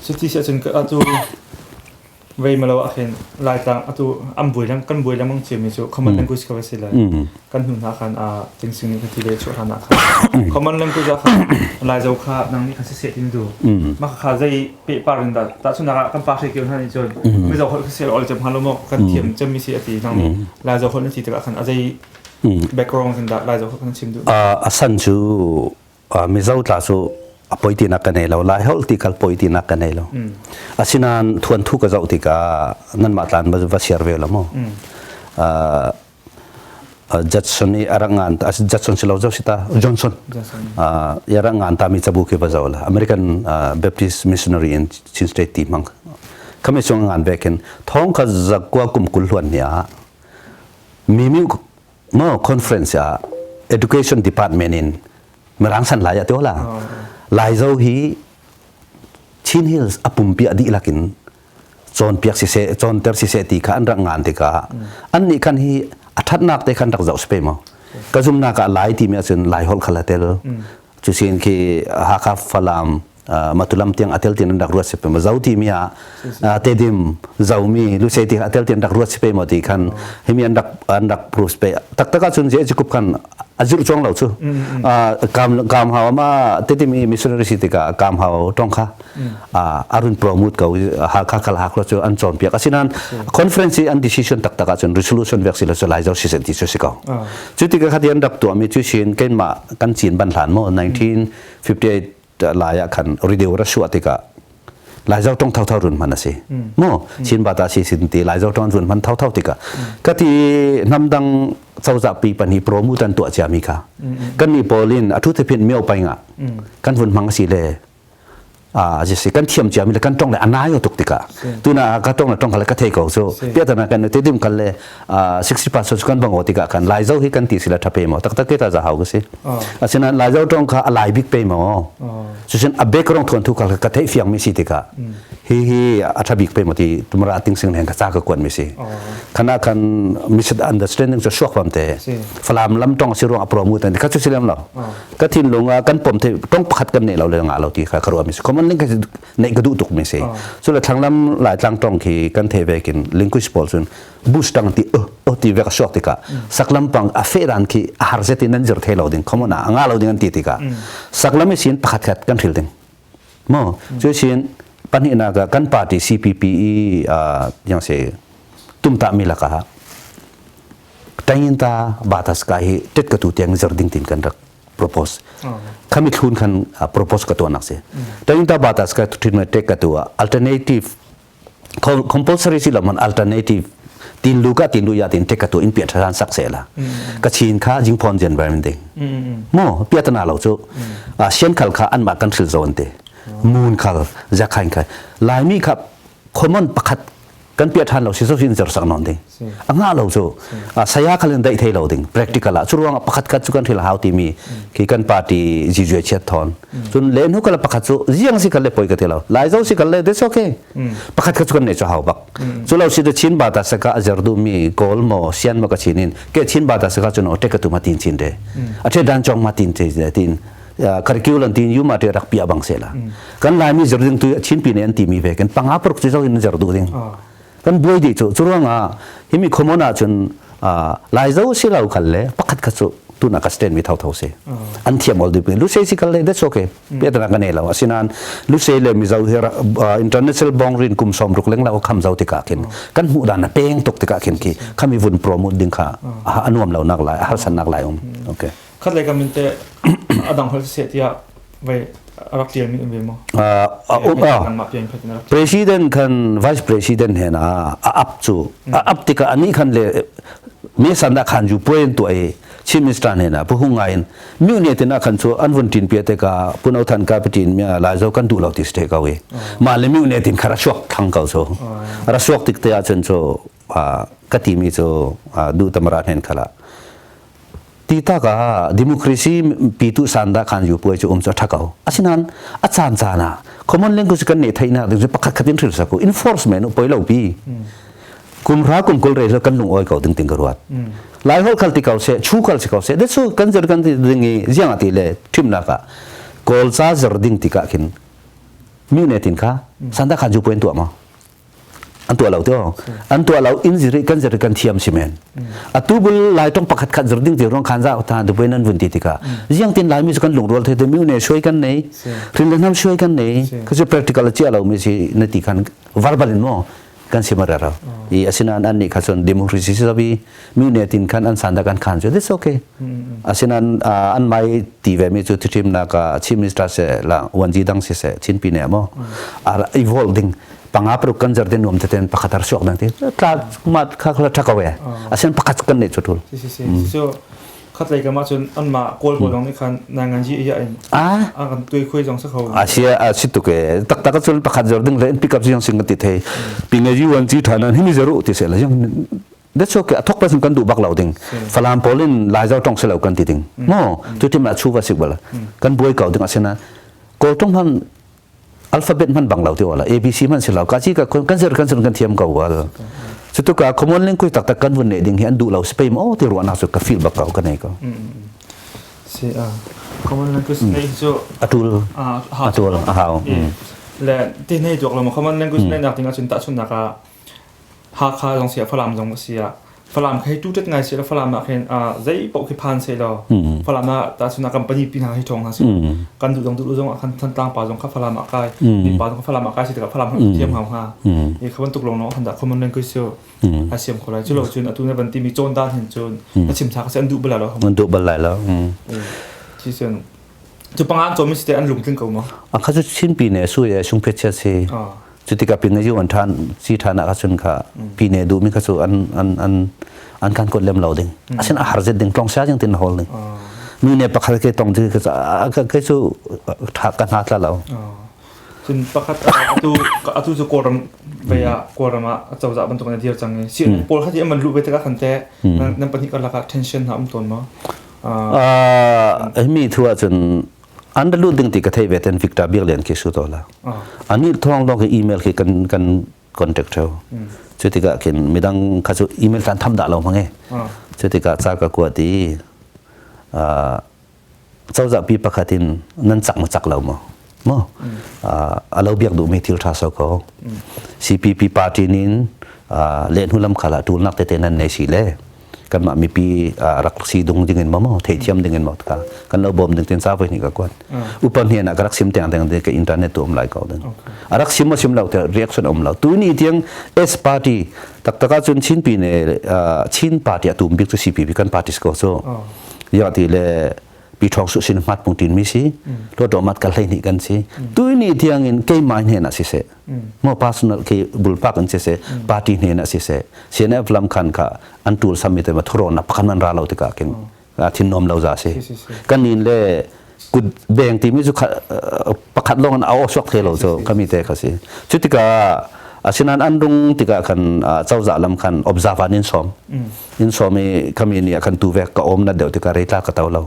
Cuti si ahcun atu vei malo ah khin Laitlang atu an buai lang kan buai lengmang ciami cu common language kha va si lai. Kan hnu hna khan a tingsing nih ti le chuah hlan ah khan common language ah khan Laizo kha nang nih khan siseh tin du. Mah kha zei pehpar in dah tahchunhnak ah kan pa hre kio hna nih cun Mizo holh khi ol cem hnga lo maw kan thiam cemmi si a ti nang nih Laizo holh na ti tikah khan a zei background in dah Laizo holh kan chim duh? A san cu Mizo tla cu a poi tinak ka nei lo Lai holh ti kal poi tinak ka nei lo asinain thuan thu ka zoh tikah nanmah tlan va share ve lo maw Judson i a rak ngan Judson si lo zo sita Johnson i a rak ngan ta mi cabu khi va zo la American Baptist Missionary in Chin State ti hmang khami chung ngan ve khin thong kha zakwa kum kul hluan ni ah mi mi mo conference ah education department in mirang san lai ah la lai zo hi Chin Hills a pumpi a dihlak in cawnpiak siseh cawnter siseh ti kha an rak ngan tikah an nih khan hi a thatnak te khan rak zoh spe mo ka zumnak ah lai timi ahcun lai holh kha la tel cu sin khi Hakha Falam Matulam tiang a tel tin an rak ruat si pe mo zo timi ah Tedim Zomi Lusei ti a tel tin rak ruat si pe mo ti khan himi an rak an rak proof pe taktak ahcun je cukup khan a zirh chuang lo cu kam kam hau ma Tedim i missionary si tikah kam hau tong kha arun promote ko Hakha khal haklo cu an cawnpiak asinan conference i an decision taktak ahcun resolution vek si lo cu lai zo si ti cu si ko cu tikah khati an rak tuahmi cu sin keimah kan cin ban hlan mo 1958 lai ah khan radio ra suah tikah Laizo tong thau thau run hman a si mo Chin bata si sin ti Laizo tong run hman thau thau tikah ka ti namdang cozah pi pan hi promote an tuah cia mi kha kan ni polin a thu te phin mio pai nga kan vun hmang si le a si kan thiam cia mi le kan tong le anayo tuk tikah tuna ka tong le tong kha le ka thei ko so pia tana kan te dim kal le 60% kan bango tikah kan laizo hi kan ti sila thape mo tak tak ke ta za hau ka si asina laizo tong kha alai bik pe mo cucun a background thuan thu kal ka theih fiang mi si tikah hi hi a tha bik pe mo ti tumra ting sing heng ka cha ka kuan mi si khana kan misunderstanding chu suak pam te falam lam tong si ruang a promote an kha chu silam lo ka thinlung ah kan pom the tong pakhat kan nei lo le nga lo ti kha kharua mi si common link nei ka duh tuk mi si chu la thlanglam lai tlang tong khi kan the ve kin linguist pawl chun bus tang ti o ti ve ka suak tika saklam pang a fe ran khi a har zet in nan zir the lo ding common a nga lo ding an ti tika saklam i sin pakhat khat kan hril ding mo chu sin pahnih na ka kan party CPP i yang se tumta mi laka Tayinta batas ka hi tet ka tu tiang zir ding tin kan rak propose khami thlun khan propose ka tu nak si tayinta batas ka thin ma tek ka tu alternative compulsory si lo man alternative tin lu ka tin lu ya tin tek ka tu in pia than sak se la ka chin kha jing phon jen ba ding mo pia ta na lo chu sian khal kha an ma kan thril zon te mun khal zakhain kha lai mi kha common pakhat kan pia than lo si so sin zer sak non ding a nga lo chu saya khalin dai thei lo ding practical ah churuang pakhat khat chu kan thil hau ti mi khi kan party ji jue chet thon chun len hu kala pakhat chu jiang si kal le poi ka te lo lai zo si kal le that's okay pakhat khat chu kan ne chu hau bak chu lo si de chin ba ta saka ajar du mi kol mo sian mo ka chinin ke chin ba ta saka chu no te ka tu ma tin chin de a the dan chong ma tin te tin curriculum tin yu ma te rak pia bang se la kan lai mi zerding tu chin pi ne an ti mi ve kan panga prok chu in zer du ding kan buai di chu churuanga himi khomona chun lai zo si lo khal le pakhat kha chu tu na ka stand mi thau thau se an thiam ol di lu se si kal le that's okay pe ta ka ne lo asinan lu se le mi zo her international boundary kum som ruk leng la kham zo ti ka khin kan mu dan na peng tok ti ka khin ki khami vun promote ding kha anuam lo nak lai har san nak lai um okay Khat lei kam in teh a dang holh siseh tiah vai a rak tialmi um ve maw? President khan vice president he na a ap cu a ap tikah ani khan le me san da khan ju puai tu ai chief minister ne na pu hunga in mi ne te na khan chu an vun tin pia te ka puno than ka pitin mya lai zo kan du lo ti ste ka we ma le mi ne tin khara suak thang ka so ra suak tik te a chen cho ka ti mi cho du tamra hen khala Ti tak ah democracy pitu sanda khan yu puai chu um chu tha ko. Asinain a caan caan ah common language kan nei theihnak ding cu pakhat khat in hril saku enforcement u poi lo pi. Kum ra kum kul re kan lung oi ko ding ting ka ruat. Lai hol khal ti ko se chu khal si ko se de chu kan zer kan ti ding i ziang ati le thimnak ah kawl ca zer ding tikah khin. Myu ne tin kha sanda khan ju pen tuah ma an tuah lo to an tuah lo in ziri kan ziri kan thiam si men atu bul lai tong pakhat khat zir ding ti rong khan za ta du pen an vun ti tika jiang tin lai mi su kan lungrual the te myu ne shui kan nei rin le nam shui kan nei ka chu practical chi lo mi si na ti khan verbal in mo kan si mara ra i asinan an ni kha chon democracy si sabi mi ne tin khan an san da kan khan chu this okay asinan an mai ti ve mi chu thim na ka chief minister se la wanji dang si se chin pi ne mo ar evolve ding panga pro kan jar den nuam te ten pakhatar suak dang te tla ma kha khala thakawe asen pakhat kan ne chutul si si si so khat lei ka ma chun an ma kawl pawl zong nih khan nangan ji iya in a an kan tui khui zong sa kho asia a si tu ke tak tak chul pakhat zor ding le pick up jing sing ti thei pinge ji wan ji thana himi zaru ti se la jing that's okay athok pa kan du bak lo ding falam polin lai zau tong se lo kan ti ding mo tu tim la chu wa sik bala kan buai kau ding asena kol tong han alphabet man bang lo ti wala abc man si lo ka chi ka kan zer kan kan thiam ko wal chu tu ka common language tak tak kan vun ne ding hi an du lo spain o ti ruana su ka feel bak ka nei ko si a common language nei chu atul atul a hau le ti nei tuak lo mo common language nei nak tinga chun ta chun naka Hakha zong si ah Falam zong si ah Falam khi tu tet ngai si la Falam ah khin zei paoh khi phan se law Falam ah ta suna company pi hna hi thong hna si kan duh zong duh zong ah khan Thantlang pa zong kha Falam ah kai mi pa zong kha Falam ah kai si tikah Falam han thiam hau hnga i kha bantuk lawng lawng khan dah common language cu a siam kho lai cu lo cun atu na van timi cawn dan hin cun na chim tha ka si an duh bal lo an duh bal lai lo si cun cu pangan cawmi si te an lungtling ko ma a kha cu Chin pi ne su ye sung phet chia si cutikah pin yu an ṭhan ci ṭhan ah cun kha pine duhmi kha cu an an an an kan kot lem lo ding asin a har zet ding tlong sia jing tin hol ding mi ne pakhat ke tong ti ka ke cu tha ka hna tla lo cun pakhat atu atu cu kawlram ve ah kawlram ah cozah bantuk in a dir cang i si pawl kha ti an lu ve tikah khan te nan pahnih karlak ah tension hna um tawn ma mi thu ah cun an ra lut ding ti ka thei ve ten Victor Biak Lian khi su to la ani thong long khi email khi kan kan contact theu chu tikah khin midang kha chu email tan tham da lo mange chu tikah cha ka kwa ti cozah pi pakhat in nan chak ma chak lo mo mo alo biak du mi thil tha so ko CPP party nin le hnu lam khala tul nak te te nan nei si le kanmah mipi rak si dung ding in maw theithiam ding in maw ka kan lo bawm ding tin sa voi ni ka kuan upan hian a rak sim teng teng de ka internet tu um lai ko ding a rak sim ma sim lo te reaction um lo tu ni tiang S party tak taka chun Chin pi ne Chin party atum bik chu CPP kan party ko so ya ti le pi thong su sin mat pung tin mi si to to mat ka hlei ni kan si tu ni tiang in ke mai hne na si se mo personal ke bulpa kan si se party hne na si se CNF lam khan kha an tul sami te ma thuro na pakhan man ra lo te ka kin thin nom lo za si kan nin le kut beng ti mi chu pakhat long an ao suak the lo cho kami te kha si chutika asinan an rung tika khan chawza lam khan observe an in som in som i kami ni khan tu ve ka om na deuh tika re tla ka tau lo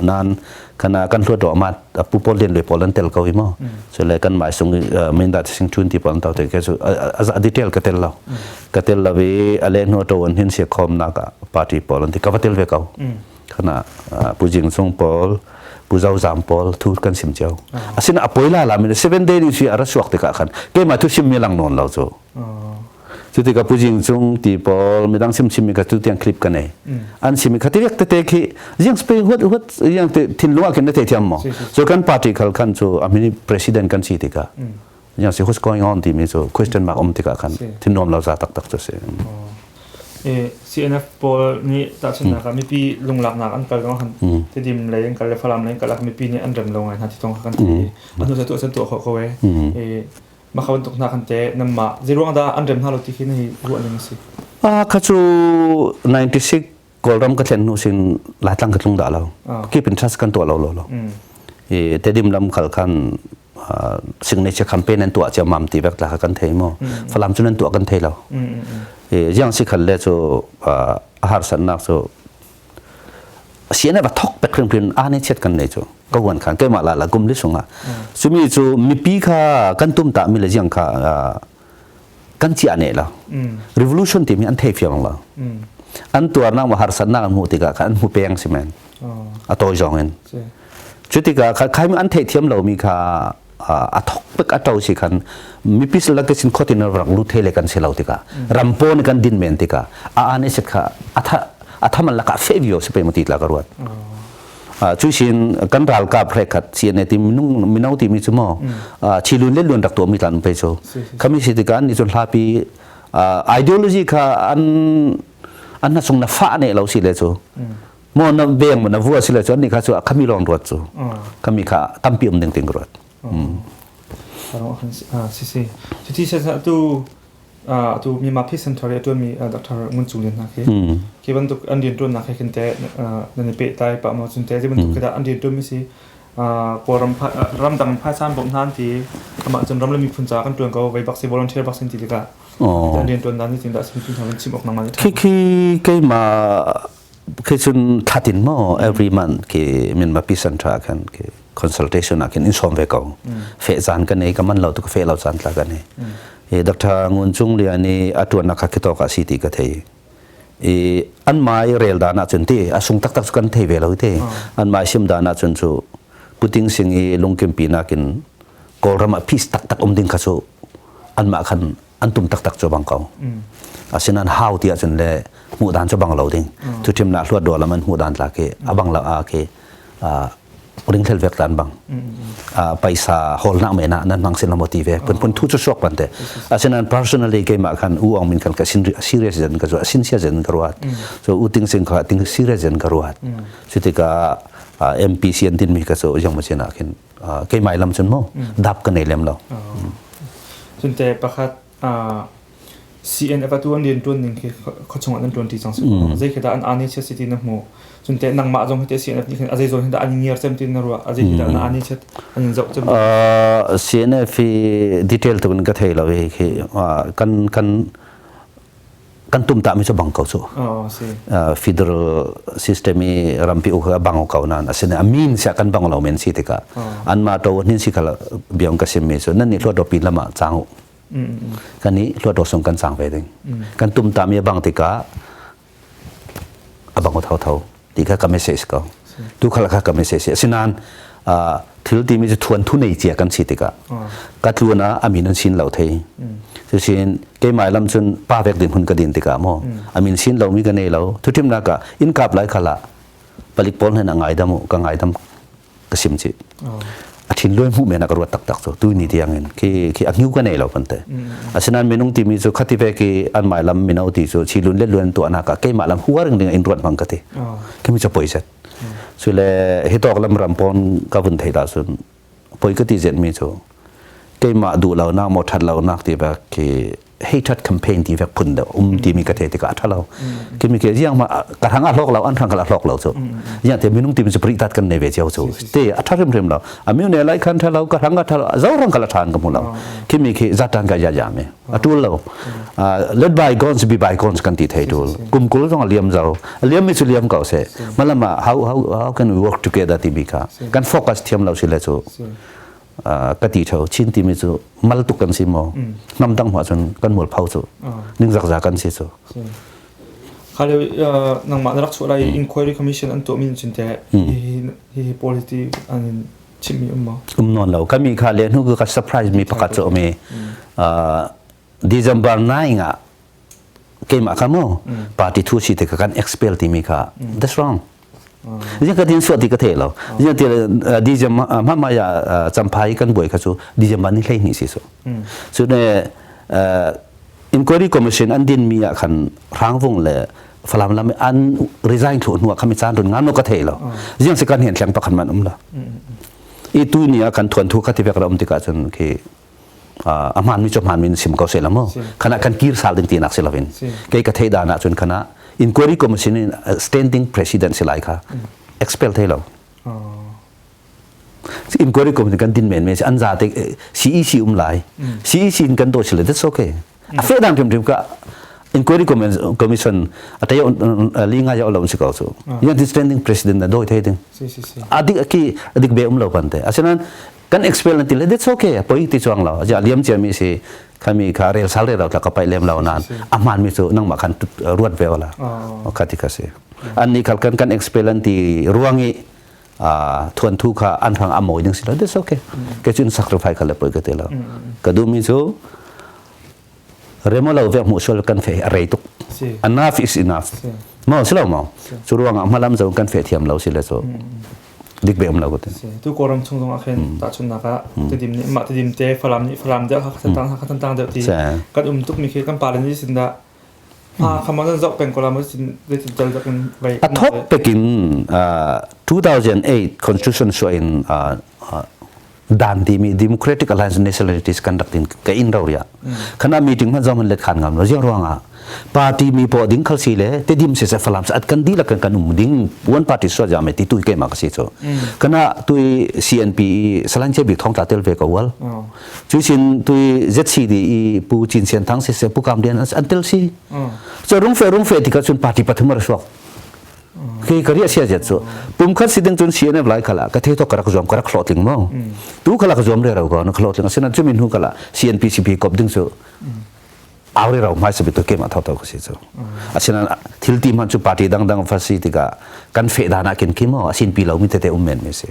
nan kana kan hluat ro ma pu pol lian le pol an tel ko hi mo so le kan mai sung min da sing chun ti pon tau te ke chu a detail ka tel lo ka tel lo vi ale no to an hin se khom na ka party pol an ti ka tel ve ko kana pu jing sung pol pu zau zam pol thu kan sim cheu asina apoi la la mi 7 day ni si ara suak te ka khan ke ma thu sim mi lang non lo chu cu tikah Pu Jing Cung ti pawl midang simchim mi kha tu tiang clip ka nei an sim mi kha tirek tete khi jiang spe huat huat jiang te thinlung ah khin na thei thiam mo so kan party khal khan cu amini president kan si tikah jiang si what's going on ti mi cu question mark um tikah khan thinnuam lo za taktak cu si CNF pawl nih tahchunhnak ah mipi lunglaknak an kal han Tedim lei an kal le Falam lei an kal ah mipi nih an rem lo ngai hna ti tong kha kan ti an hnu tu an tuah khawh ko e mah kha bantuk hna khan te nanmah zeiruang dah an rem hna lo ti khi na hi ruah ning a si Ah kha cu 96 Kawlram ka thlen hnu sin Laitlang ka tlung dah lo. Keep in touch kan tuah lo lo lo. I Tedim lam khal khan signature campaign an tuah ciammam ti vek tla kha kan thei mo. Falam cu nan tuah kan thei lo. I jiang si khal le cu a harsatnak cu sian va thok pek hrim hrim a ne chiat kan nei cu ka wan khan keimah la la kum li sungah cumi cu mipi kha kan tum ta mi le jiang kha kan chia ne lo revolution ti mi an thei fiang lo an tuar nak ma harsat nak an hmu tikah kha an hmu peng si men a toi zong in cu tikah kha khai mi an thei thiam lo mi kha A thok pek a to si khan mipi lak sin khotin rak lu the le kan si lo tika rampon kan din men tika a ane set kha atha athaman laka fe vio se pe mati tla ka ruat. Chu sin kan ral ka phre khat CNA ti minung mino ti mi chu mo chilun le lun rak to mi tlan pe chu khami si tika ni chun hlapi ideology kha an an na sung na fa ne lo si le chu mo na beng mo na vua si le chu ni kha chu khami long ruat chu khami kha tampi um ding ting ruat. Si si ti se tu tu Myanmar Peace Center i tuan mi Dr. Ngun Cung Lian hna khi khi bantuk an rian tuan nak he khin te nan i peh tai pa mo chun te bantuk khi da an rian tuan mi si Kawlram ramdang phaisan bawmh hna an ti amah cun ram le miphun ca kan tuan ko vei bak si volunteer bak sin ti tikah an rian tuan dan ni tin dah sim tu hna chim awk nang ma. Khi khi keima khi cun thlatin mo every month khi Myanmar Peace Center khan khi consultation ah khin in som ve ko fe caan kan ei ka man lo tu ka fe lo caan tla kan ei e Dr. Ngun Cung Lian i atuan na kha khito ka si ti ka thei i an mai rel dan ah cun ti a sung taktak cu kan thei ve lo te an mai sim dan ah cun cu puting sing i lungkim pi nakin Kawlram ah peace taktak um ding kha cu an mah khan an tum taktak cu bang ko. Asinan hau ti ahcun le hmuh dan cu bang lo ding thu thim na hluat do lam an hmuh dan tla ke abang la a ke ringthel vek dan bang paisa hol nak me na nan mang sin lo ti ve pun pun thu chu suak pan te. Asinan personally ke ma khan u ong min khan ka sin serious zen ka zo sincere zen ka ruat so u ting sing kha ting serious zen ka ruat chutika MPC an tin mi ka so jong ma chena khin keimai lam cun mo dap ka nei lem lo. Cun te pakhat CNF atu an rian tuan ning khi khuachung ah nan tuan ti cang si zei khi dah an ani chet si ti na hmu? Cun te nangmah zong hi te CNF nih khin a zei zawn hin dah an ngiar cem ti na ruah, a zei khi dah na ani chet an in zoh cem? CNF hi detail tu in ka thei lo hi khi kan kan kan tum ta mi cu bang ko cu federal system i rampi uk bang ko nan asine amin sia kan bang lo men si tika an ma to nin si khala biang ka sim mi cu nan ni hluat do pin lama chang kan ni hluat do sung kan chang ve ding kan tum ta mi bang tika abang thau thau ti kha ka message ko tu khala kha ka message sinan thil ti mi chu thuan thu nei chia kan si tikah ka tlun ah amin an sin lo thei cu sin keimai lam cun pa vek din hun ka din tikah mo amin sin lo mi ka nei lo thu thim na ka in kap lai khala palik pol hen ngai dam ka ngai dam ka sim chi a thin loi mu me na ka ruat tak tak chu tu ni tiang in khi khi a ngiu ka nei lo pan te. Asinan minung ti mi chu khati ve ki an mai lam mino ti chu chilun le luen tu ana ka keima lam huaring ding in ruat mang ka ti khi mi cha poi set su le hi tok lam ram pon ka vun thei la sun poi ka ti zen mi chu keima du lo na mo that lo nak ti ba ki hatred campaign ti vek phun da ti mi ka the ti ka tha lo ki mi ke jiang ma ka thang a hlok lo an thang ka hlok lo chu yang te minung ti mi chu pri tat kan nei ve cheu chu te a tha rem rem lo a mi ne lai khan tha lo ka thang ka tha lo zo rang ka la than ka mu lo ki mi khi za tan ka ya ya me a tul lo. Let bygones be bygones kan ti thei tul kum kul zong liam zo liam mi chu liam ko se malama how can we work together ti bi kha kan focus thiam lo si le chu ka ti tho chin ti mi chu mal tuk kan si mo nam dang hwa chun kan mul phau chu ning zak za kan si chu. Khale nangmah na rak chuah lai inquiry commission an tuah mi cun te hi hi polity an chimmi um maw? Um non lo. Kami kha le hnu ka surprise mi pakhat chu mi December 9 ah keimah kha mo party thu si te ka kan expel ti mi kha that's wrong. Zing ka din suat ti ka the lo. Zing ti December ma ma ya champhai kan buai kha chu December ni hlei ni si so chu ne inquiry commission an din mi ah khan rangvung le falam lam an resign thu hnuah khami chan run ngan no ka thei lo. Ziang se kan hen thleng pakhan man um la i tu ni a kan thuan thu kha ti vek ra um tika chun khi a hman mi chu hman min sim ko se la mo khana kan kir sal ding ti nak se lovin ke ka thei da na chun khana inquiry commission in standing president se lai kha expel thei lo. Inquiry commission kan din men me an za te CEC um lai CEC in kan do sile that's okay. A fe dang thim thim ka inquiry commission atayo linga ya olom si ko chu yan standing president na doi thei ding adik ki adik be um lo pan te asinan kan expel na til that's okay poi ti chuang lo ja liam che mi si khami kha rel sal re lo ta ka pai lem lo nan aman mi chu nang ma khan ruat ve wala khati ka se an ni khal kan kan expel an ti ruangi. Thuan thu kha an hrang a mawi ding si lo, that's okay. Ke cun sacrifice kha le poi ka te lo. Ka duh mi cu remo lo ve hmuh sual kan fe a rei tuk. Enough is enough. Mo si lo mo. Cu ruangah hmalam zo kan fe thiam lo si le cu dik be um lo ko te. Tu Kawlram chung zong ah khin tahchunnak ah Tedim nih mah Tedim te, Falam nih Falam deuh, Hakha Thantlang Hakha Thantlang deuh ti kan um tuk mi khi kan pa le nih sin dah ha khama nan zoh peng ko la mo sin zeitin tel dak in vai. A thok pekin 2008 constitution so in dan timi Democratic Alliance Nationalities kan rak tin ka in ro ria khana meeting man zong let khan ngam lo jiang ruanga party mi po ding khal si le te dim se se falam at kan di la kan kan um ding one party so ja me ti tu ke ma ka si cho kana tui CNP salan che bi thong ta tel ve ko wal chu sin tui ZCD i pu chin sian thang se se pu kam den an tel si cho rung fe ti ka chun party pathum ra suak Khi ka ria sia zet cu pumkhat si ding cun CNF lai khala ka the to karak zuam karak hlawhtling mo tu khala ka zuam re ro ko na hlawhtling asina chumin hu kala CNPCP kop ding cu aure ro mai sabi to kem atho to si cu asina thil ti man cu party dang dang fa si tika kan fe dana kin ki mo asin pi lo mi te te ummen mi si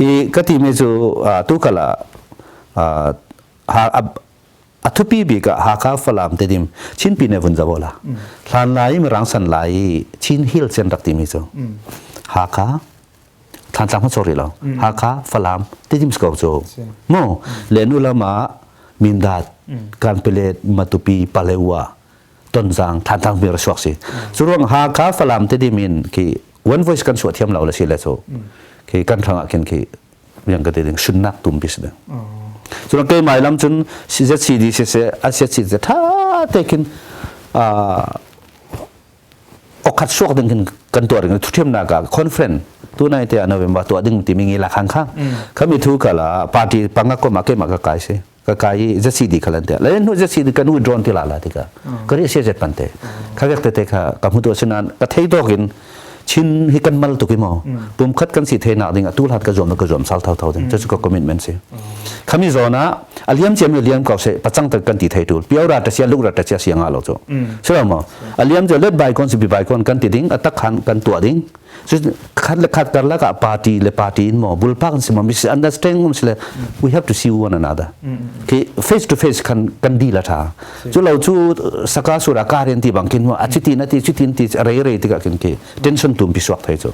i ka ti me cu tu kala ha A thupi bik ah Hakha, Falam, Tedim, Chin pine vun zawo la. Hlan lai Mirang san lai Chin Hill chen rak timi cu. Hakha Thantlang ma sorry lo. Hakha, Falam, Tedim sko cu. Mo le nu lama Mindat, Kanpelet, Matupi, Palewa, Tonzang, Thantlang mir suak si. Cu ruang Hakha, Falam, Tedim in ki one voice kan suah thiam lo la si le cu. Ki kan thangah khin ki yang ka te ding sunnak tum bi si ding cun keimai lam cun ZCD siseh ACC siseh tha te khin okhat suak ding khin kan tuah ding thuthiamnak ah conference tu nai te November tuah ding timi ngi la khang kha khami thu kala party panga ko ma ke ma ka kai se ka kai ZCD khalan te le nu ZCD kan withdrawn ti la la tika kari se jet pante kha vek te te kha ka mu to sinan ka thei dokin Chin hi kan mal tuk i mo pum khat kan si the nak ding atu hlat ka zuam ka zuam sal thau thau ding chu ka commitment si khami zona aliam chiam liam kau se pachang tak kan ti thei tul piau ra ta sia luk ra ta sia sianga lo chu so mo aliam jo let by kon si bi by kon kan ti ding atak khan kan tua ding khat le khat kar la ka party le party in mo bul pak si mo misunderstanding um sile we have to see one another ki face to face kan kan di la tha chu lo chu saka sura karen ti bang kin mo achitin ati chitin ti rei rei ti ka kin ki tension tum pi suak thai chu.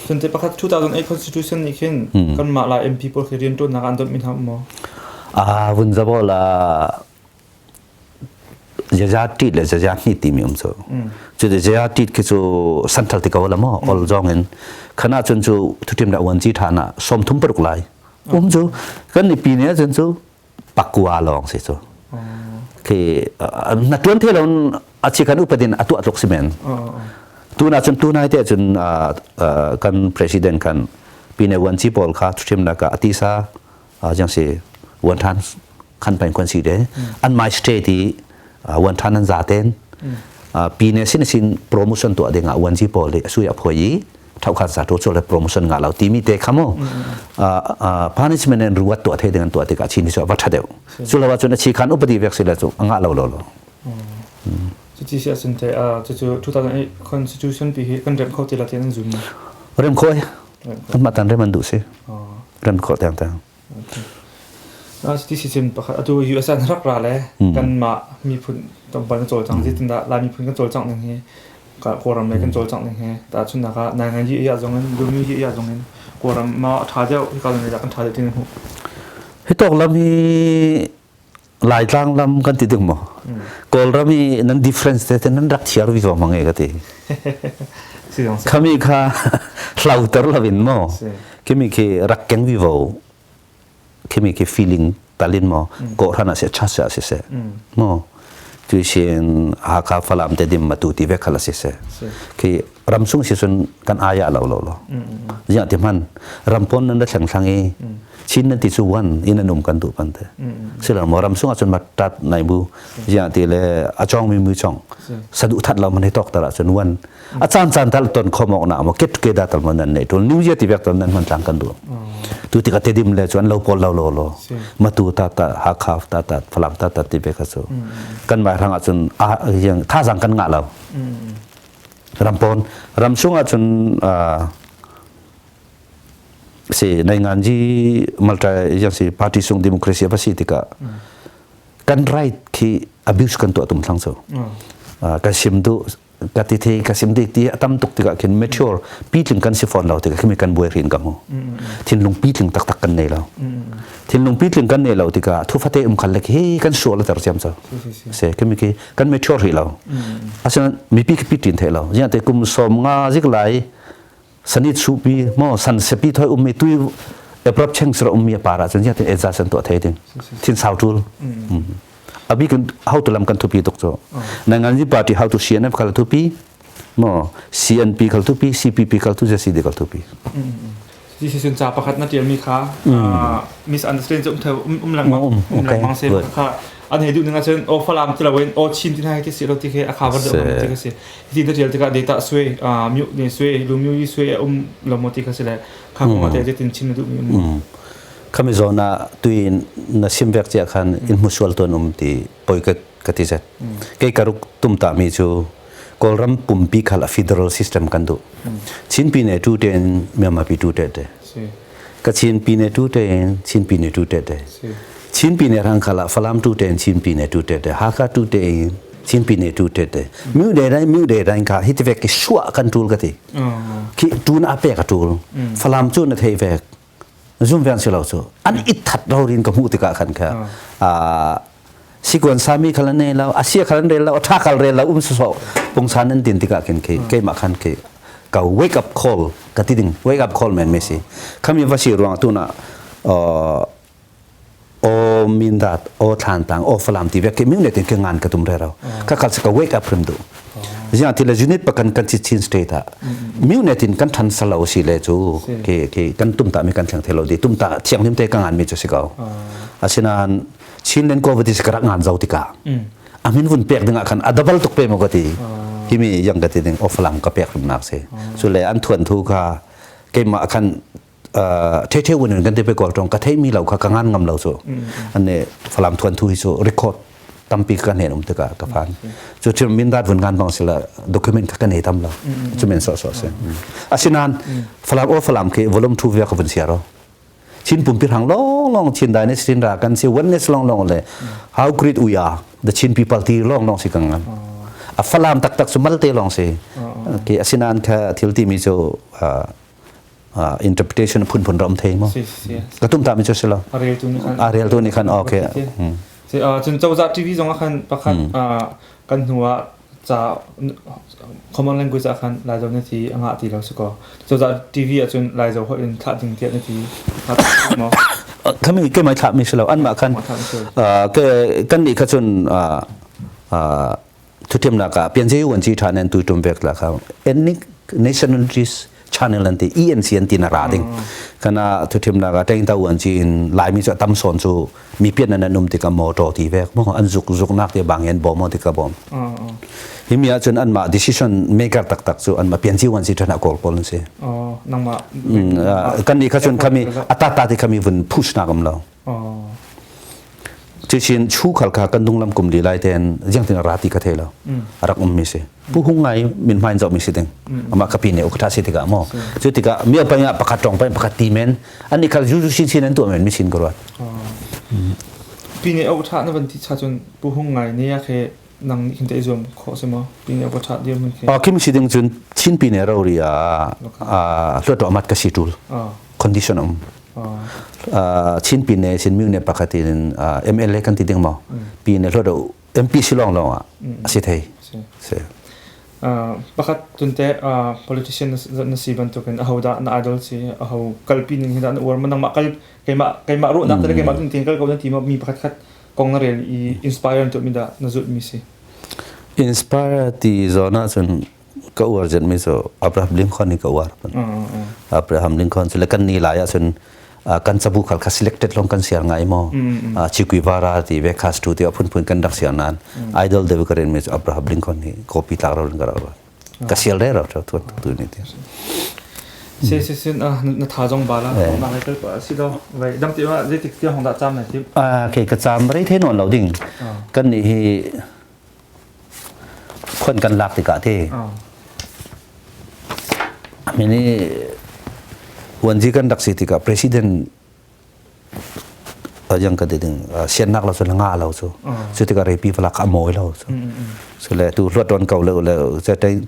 Cun te pakhat 2008 constitution nih khin kan mah la MP pawl khi rian tuan nak an dot min ham mo. A vun zabo la jaja tit le jaja hni ti mi um chu chu de jaja tit khi chu central ti ko la mo ol zong in khana chun chu thutim da wan chi tha na som thum paruk lai um chu kan ni pi ne chun chu pakua lawng si cu khi na tuan the lo a chi kan upadin atu atluk si men tu na chun tu nai te chun kan president kan pine wan chi pawl kha thuthim na ka atisa jang si wan than khan pain kon si de an my state i wan than an za ten pine sin sin promotion tu adinga wan chi pawl le sui a phoi thau khan sa to cho le promotion nga lo timi te khamo punishment and reward to the ding to te ka chin so va tha deu chu lawa chu na chi khan upadi vek sila chu anga lo lo lo. Cu ti si asun te cu cu 2008 constitution pi hi kan rem kho ti la ti an zum. Rem kho ai ma tan rem an du si rem kho tang tang. Ti si cun pakhat atu US an rak ra le kan mah miphun tlawmpal kan cawlcang zeitin dah Lai miphun kan cawlcangh ning hi Kawlram lei kan cawlcangh ning hi tahchunhnak ah Naingan yi iya zong in Lumi yi iya zong in Kawlram ma a ṭha deuh hika lam kan ṭha deuh ti na hmuh. Hi tawk lam hi Laitlang lam kan ti ding maw? Kawlram i nan difference te nan rak thiar vi ko mang e ka ti. Khami kha hlauter lovin mo kimi khi rak keng vi vo khimi khi feeling talin mo ko rana se cha se se se mo tu sin Hakha Falam te dim matu ti ve khala se se khi ramsung si sun kan aya lo lo lo ya ti man rampon nan da thlang thlang i Chin nan ti chu wan in an um kan tu pan te sila mo ramsung a chun mat tat nai bu ya ti le a chong mi mu chong sadu that lo man he tok tara chun wan a caan caan tal ton khomok na mo ket ke da tal mon nan nei tul new year ti vek ton nan man tlang kan du tu ti ka te dim le chuan lo pol lo lo lo matu ta ta ha kha ta ta falam ta ta ti ve kha chu kan mai ranga chun a yang tha jang kan nga lo rampon ramsung a chun. Si nai ngan ji multi yang si party sung democracy apa si tika kan right khi abuse kan tuah tum thlang so kan sim du ka ti the ka sim dik ti atam tuk tikah khin mature pitling kan si fawn lo tikah khimi kan buai rin ka mu thinlung pitling tak tak kan nei lo thinlung pitling kan nei lo tikah thu fate um khal le hi kan sual ter chiam cho se khimi ki kan mature ri lo asina mipi ki pitin the lo jiang te kum som nga zik lai sanit su pi mo san sepi thoi ummi tui eprap cheng sra ummi para chen jiang te eja san to the ding thin sau tul abi kan how to lam kan thupi tuk cho nangan ji party how to CNF khal thupi mo CNP khal thupi CPP khal thu JCD khal thupi Ti si sun ca pakhat na tial mi kha misunderstand um the um lang um lang mang se kha an hei du ninga chen o falam ti lawen o chin tin hai ti si lo ti khe a kha var de um ti kha si ti na tial tikah data sui myu ne sui lu myu yi sui um lo mo ti kha si le kha ko te je tin chin na du mi um Khami zawn ah tuin na sim vek cia khan in hmusual ton um ti poi ka ka ti zet. Kei karuk tum ta mi cu Kawlram pumpi khal a federal system kan duh. Chin pi ne tu ten Myanmar pi tu te te. Kachin pi ne tu ten Chin pi ne tu te te. Chin pi ne rang khala Falam tu ten Chin pi ne tu te te. Hakha tu te Chin pi ne tu te te. Miu de rai miu de rai kha hi te vek ki shua kan tul ka ti. Ki tun a pe ka tul. Falam chu na thei vek. Zum veng si lo cu an i that lo rin ka hmuh tikah khan kha sikuan sami khal ne lo asia khal rel lo tha khal rel lo um so pungsan an din tikah khin khi keimah khan khi ka wake up call ka ti ding wake up call men me si khami va si ruang tu na o mindat o thlan tang o falam ti vek ke mi ne tin ke ngan ka tum re ro ka khal ka wake up rim du zia ti le unit pakan kan chi chin state a mi ne tin kan than salo si le chu ke ke kan tum ta mi kan thleng thelo di tum ta thiang lim te ka ngan mi chu si ko asinan chin len ko vati ka ngan zau tika amin vun pek dinga khan adabal tuk pe mo ka ti hi mi yang ka ti ding o falam ka pek rim nak se chu le an thuan thu kha ke ma khan the the wun kan te pe kol tong ka thei mi lo kha ka ngan ngam lo so ane falam thuan thu hi so record tampi kan hen um te ka ka phan chu chim min dat vun ngan bang sila document ka kan nei tam lo chu men so so se asinan falam o falam ke volume 2 via ka vun sia ro chin pum pir hang long long chin dai ne chin ra kan si oneness long long le how great we are the chin people ti long long si kang ngan a falam tak tak su mal te long si ke asinan kha thil ti mi chu interpretation phunphun ram thei mo ka tum ta mi chu silo ariel tu ni khan okay cun cozah TV zong ah khan pakhat kan hnu ah ca common language ah khan Laizo na ti anga ti lo si ko cozah TV ah cun Laizo holh in thlah ding tiah na ti mo khami ke mai thlah mi silo an ma khan ke kan ni kha cun Thutiamnak ah pianzi wanci tha nan tu tum vek la kha ethnic nationalities channel an ti ENC an ti na ra ding kana thutiamnak ah teng ta wanci in laimi chu tam son chu mi pian nan um tika mo to ti vek mo an zuk zuk nak te bang en bom mo tika bom hi mi ah chun an ma decision maker tak tak chu an ma pianzi wanci thana kol pol si oh nang ma kan ni kha chun khami ata ta ti khami vun push na gam lo Cucin chu khal kha kan dunglam kum li lai ten jiang tin ra ti ka thei lo rak um mi si pu hung ngai min hmain zo mi si ding ama ka pi ne ukta si tika mo chu tika mi pa ya pakhat tong pa pakhat ti men ani khal ju ju sin sin an tu men mi sin ko rat pi ne au tha na van ti cha chun pu hung ngai ne ya khe nang ni khin te zuam kho se mo pi ne au tha dir mun khe a kim si ding chun chin pi ne ro ri a a hlo to amat ka si tul condition um Chin pine sin myu ne pakhat in MLA kan ti ding maw pi ne hlo MP silong long ah si thei se pakhat tunte politician na si bantukin aho da na idol si aho kalpi ning hi da na uar manang ma kal keima keima ru nak keima tun tin kal ko na ti mi pakhat khat kong na rel i inspire tu mi da na zut mi si inspire ti zona chun ka uar zen mi cu Abraham Lincoln ni ka uar Abraham Lincoln cu le kan ni lai ahcun kan cabu khal kha selected long kan siar ngai mo Che Guevara ti ve khas tu ti phun phun kan rak siar nan idol de ka ren mi cu Abraham Lincoln ni copy tlak ro ka rak ka sial re ro tu tu ni ti se se sin na tha jong ba la na lai kal pa si do vai dam ti ma je tik ti hong da cham na ti a ke ka cham rei the non lo ding kan ni hi คนกันลักติกะที่อันนี้ Wanji kan rak si tikah president yang ka ding siannak lo cu nga lo cu cu tikah repi falak a mawi lo cu so le tu hluat ton ko le le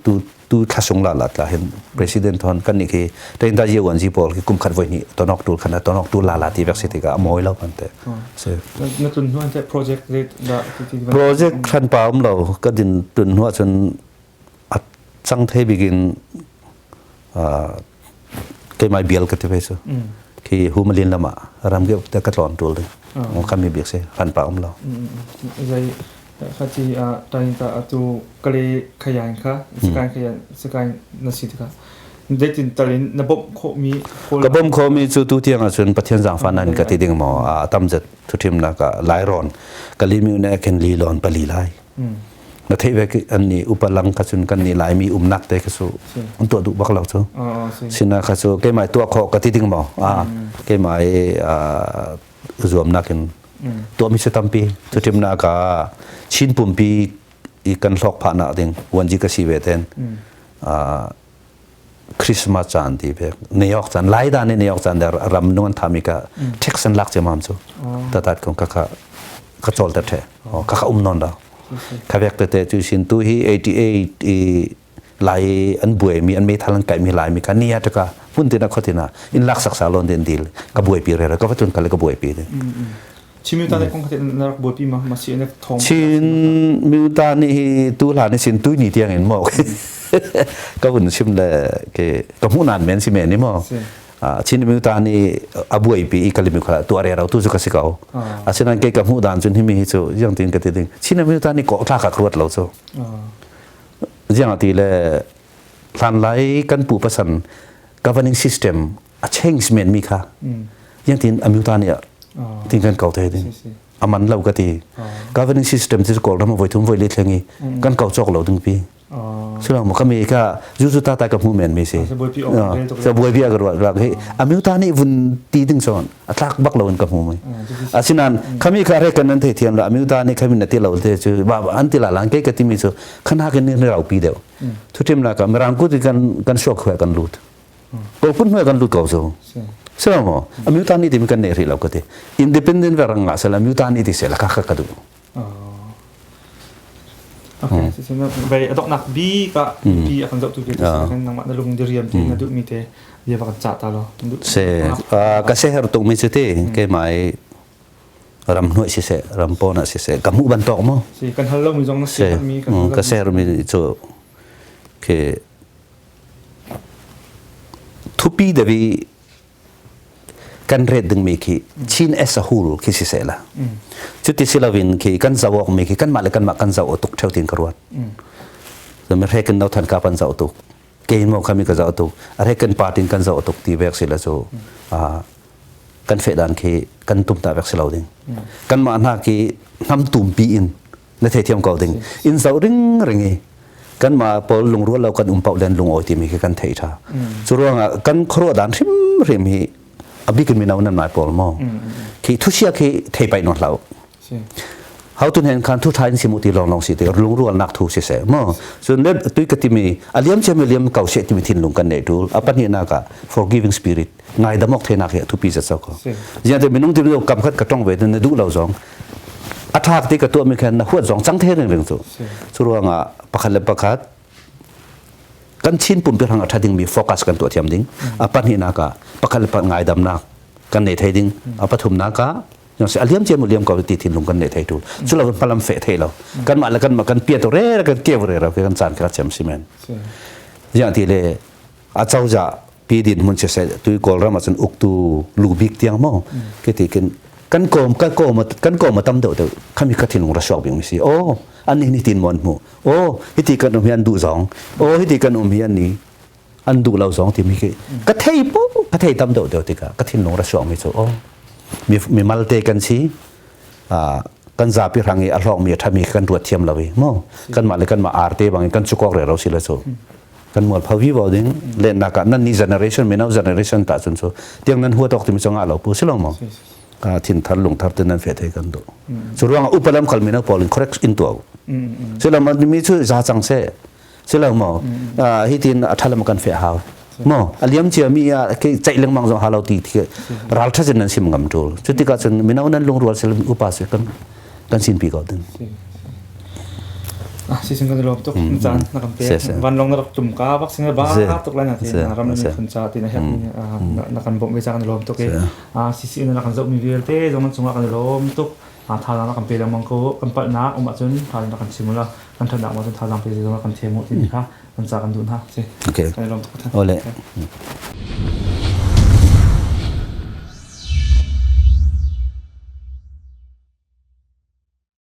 tu tu thlasung la la tla hin president thon kan ni khi tain ta ye wan ji pawl khi kum khat voi ni tonok tul khan tonok tul la la ti vek si tikah a mawi lo kan te se na tun hnuan te project da project khan pa um lo ka din tun hnuah cun a cang thei bikin keimai bial ka ti ve cu khi humalin lama ram ge te ka tlon tul ding kan mi biak se ran pa um lo. Zai khachi a tain ta atu kale khayan kha sakai khayan sakai na si ka zeitin talin na bom kho mi? Ka bom kho mi cu tu tiang ahcun Pathian zaangfah nan ka ti ding maw, a tam zet thuthim na ka lairon kalimiu ne khen li lon pali lai na theih ve an ni upalang kha cun kan ni Laimi umnak te kha cu an tuah duh bak lo cu sina kha cu keimah tuah khawh ka ti ding maw, a keimah zuamnak in tuahmi cu tampi. Cutimnak ah Chin pumpi i kan hlawk phah nak ding wanji ka si ve ten Christmas caan ti pek New York caan lai dan ni New York caan der ram nung an thami ka tax an lak chiamam cu tatat kong ka ka ka chol ter the ka ka um non da ka vek te te chu sin tu hi 88 i lai an buai mi an meithal an kai mi lai mi ka nia ta ka pun tina khotina in lak sak sa lon den dil ka buai pi re ka fatun ka le ka buai pi de. Chin Myuta nih kong khat na rak buaipi ma ma CNF thong? Chin Myuta nih hi tu hlan ni sin tu ni tiang in mo ka vun sim le ke ka hmu nan men si men ni mo. Chin Myuta nih a buaipi i kalimi khala tu are rau tu chu ka si ko. Asinan ke ka hmu dan chun hi mi hi chu yang tin ka ti ding Chin Myuta nih ko tla ka ruat lo chu jiang ti le hlan lai kan pu pasan governing system a change men mi kha yang tin amyuta nih tin kan kau the ding aman lo ka ti. Governing system chu kol ram voi thum voi le thlengi kan kau chok lo ding pi sula mo kami ka zu zu ta ta ka mu men mi si sa buai bi ka ruat rak hi amyuta nih vun ti ding chon atlak bak lo in ka mu mai. Asinan khami ka re kan nan thei thiam la amyuta nih khami na ti lo te chu ba an ti la lang ke ka ti mi chu khana kan ni rau pi deu thu tim la ka mirang ku ti kan kan shok khwa kan lut ko pun hnuai kan lut ko so sila mo amyuta ni ti mi kan nei ri lo ka ti independent verang nga sala amyuta ni ti sela ka ka ka du. Okay, si na vai adok nak bi ka pi akan zau tu ke kan nang na lung diriam ti na du mi te bia ba kan cha ta lo. Se ka se her tung mi chu te ke mai ram hnuai si se ram po na si se ka mu ban tok mo. Si kan hal lo mi zong na si mi kan ka se her mi chu ke thupi devi kan ret ding mi khi Chin as a whole khi si se la chuti silovin khi kan zawok mi khi kan ma le kan ma kan zaw tuk theu tin ka ruat so mi rekin no than ka pan zaw tuk ke mo khami ka zaw tuk a rekin party kan zaw tuk ti vek sila chu kan fe dan khi kan tum ta vek silo ding kan ma na ki nam tum pi in na thei thiam ko ding in zaw ring ringi kan ma pol lungrual lo kan um pau len lung oi ti mi khi kan thei tha chu ruanga kan khro dan hrim hrim hi abikin mi nau nan mai pol mo khi thu sia khi thei pai non lau how tun hen khan thu thain simu ti long long si te lungrual nak thu si se mo so ne tui ka ti mi aliam che mi liam kau se ti mi thin lung kan nei tul apan hi na ka forgiving spirit ngai damok the nak he thu pi za so ko zia te minung ti kam khat ka tong ve ne du lo zong athak ti ka tu mi khan na huat zong chang the ring ring chu chu ruanga pakhat le pakhat kan Chin pumpi rang atha ding mi focus kan tu thiam ding. Apan hi na ka pakhat le pakhat ngai dam nak kan nei thei ding. Apathum na ka yang se aliam che mu liam ko ti thin lung kan nei thei tu chu lo palam fe thei lo kan ma la kan ma kan pia to re kan ke re ra kan chan ka chem simen yang ti le a chau ja pi din mun che se tu kol ram a chun uk tu lu bik tiang mo ke ti ken kan kom ka kom kan kom tam do de khami ka thin lung ra shok bing mi si o an ni ni tin mon mu o hi ti kan um hian du zong o hi ti kan um hian ni an du lo zong ti mi ke ka thei po ka thei tam do de ti ka ka thin lung ra shok mi chu o mi mi mal te kan si a kan zapi rangi a hlok mi thami kan ruat thiam lo mo kan ma le kan ma arte bang kan chukok re ro si la chu kan mual phawi bo ding le na ka nan ni generation mi nau generation ta chun chu tiang nan huat ok ti mi changa lo pu silo mo ka thin thar lung thar te nan fe thei kan do chu ruang upalam khal mi na polin correct in to sila ma mi chu za chang se sila mo hi tin athalam kan fe haw. Mo a liam cia mi ah ke ceih lengmang zong halo ti ti ral tha cun nan sim ngam tul. Cu tikah cun mino nan lungrual sel upa se kan kan sin pi ko din. Ah si sing kan lom tuk caan na kan pe van long na rak tum ka bak sing ba tuk lai na ti ram na phun cha ti na hek na kan bom ve cha kan lom tuk e ah si si na kan zoh mi vialte zong nan cungah kan lom tuk tha na kan pe lengmang ko kan palhnak um ahcun tha na kan chim la kan thatnak ma cun thazaang pe zong kan thiam ti kha kan ca kan duh hna si okay kan lom tuk ole.